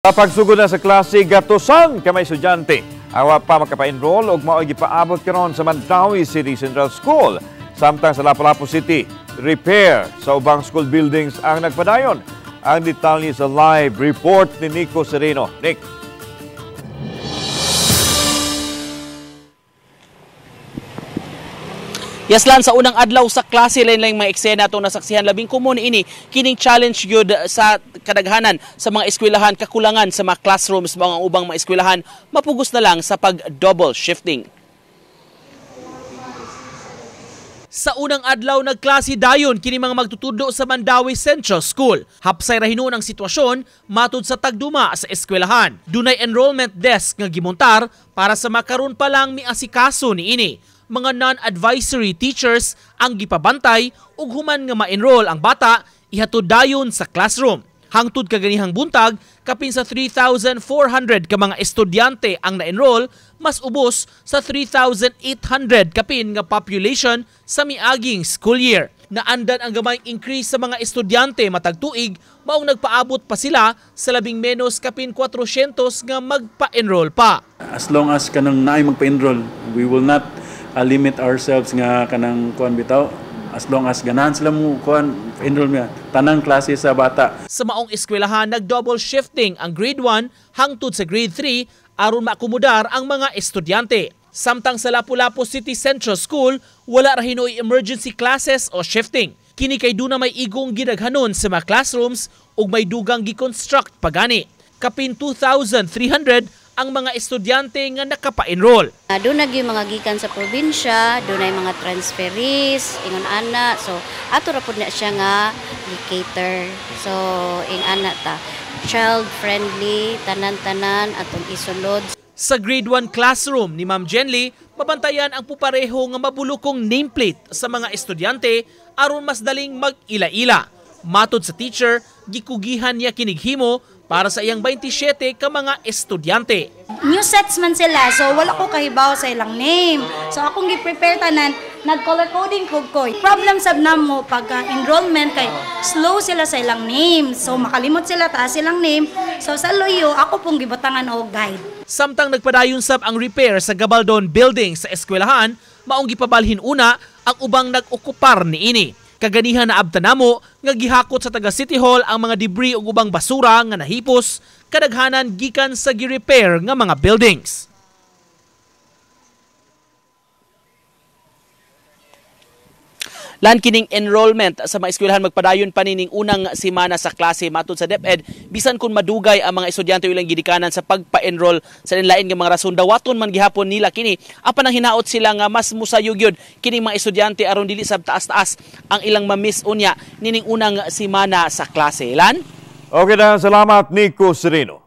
Pagsugod na sa klase, gatusan ka may estudyante. Awa pa makapa-enroll og mao'y gipaabot karon sa Mandaue City Central School. Samtang sa Lapu-Lapu City, repair sa ubang school buildings ang nagpadayon. Ang detalye sa live report ni Nico Sereno. Nick. Yaslan, sa unang adlaw sa klase lain-laing mga eksena atong nasaksihan, labing komon ini kining challenge gyud sa kadaghanan sa mga eskwelahan, kakulangan sa mga classrooms, mga ubang mga eskwelahan mapugos na lang sa pag-double shifting. Sa unang adlaw nagklase dayon kini mga magtutudlo sa Mandaue Central School. Hapsay ra hinuon ang sitwasyon matud sa tagduma sa eskwelahan. Dunay enrollment desk nga gimontar para sa makaron pa lang miasikaso niini. Mga non-advisory teachers ang gipabantay ug human nga ma-enroll ang bata ihatod dayon sa classroom. Hangtod kaganihang buntag, kapin sa 3,400 ka mga estudyante ang na-enroll, mas ubos sa 3,800 kapin nga population sa miaging school year. Naandan ang gamayng increase sa mga estudyante matag tuig, maong nagpaabot pa sila sa labing menos kapin 400 nga magpa-enroll pa. As long as kanang naay magpa-enroll, we will not limit ourselves nga kanang kuan bitaw. As long as ganahan sila mo kuan enroll niya tanang klase sa bata. Sa maong eskwelahan nag-double shifting ang grade 1 hangtod sa grade 3 aron maakomodar ang mga estudyante. Samtang sa Lapu-Lapu City Central School, wala ra hinuoy emergency classes o shifting. Kini kay duna may igong gidaghanon sa mga classrooms ug may dugang gi-construct pagani. Kapin 2,300 ang mga estudyante nga nakapa-enroll. Doon na gyud mga gikan sa probinsya, doon ay mga transferees, ingon ana. So ato ra pud na siya nga gi-cater. So ing ana ta, child friendly, tanan-tanan atong isulod. Sa grade 1 classroom ni Ma'am Jenly, mabantayan ang pupareho nga mabulukong nameplate sa mga estudyante aron mas daling mag-ila-ila. Matod sa teacher, gikugihan niya kinighimo para sa iyang 27 ka mga estudyante. New sets man sila, so wala ko kahibaw sa ilang name. So akong gi-prepare tanan, nag-color coding ko ko. Problem sab namo pagka enrollment kay slow sila sa ilang name. So makalimot sila taas silang name. So sa loyo ako pong gibutangan og guide. Samtang nagpadayon sab ang repair sa Gabaldon building sa eskwelahan, maong gipabalhin una ang ubang nag-okupar niini. Kaganihan na abta namo nga gihakot sa taga City Hall ang mga debris ug ubang basura nga nahipos, kadaghanan gikan sa gi-repair nga mga buildings. Lan kining enrollment sa mga eskwelahan magpadayon pa nining unang semana sa klase matud sa DepEd, bisan kung madugay ang mga estudyante ilang gidikanan sa pagpa-enroll sa lain nga mga rason, dawaton man gihapon nila kini. Apan ang hinaot sila nga mas musayog gyud kining mga estudyante aron dili sab taas-taas ang ilang ma-miss unya nining unang semana sa klase. Lan? Okay na, salamat Nico Sereno.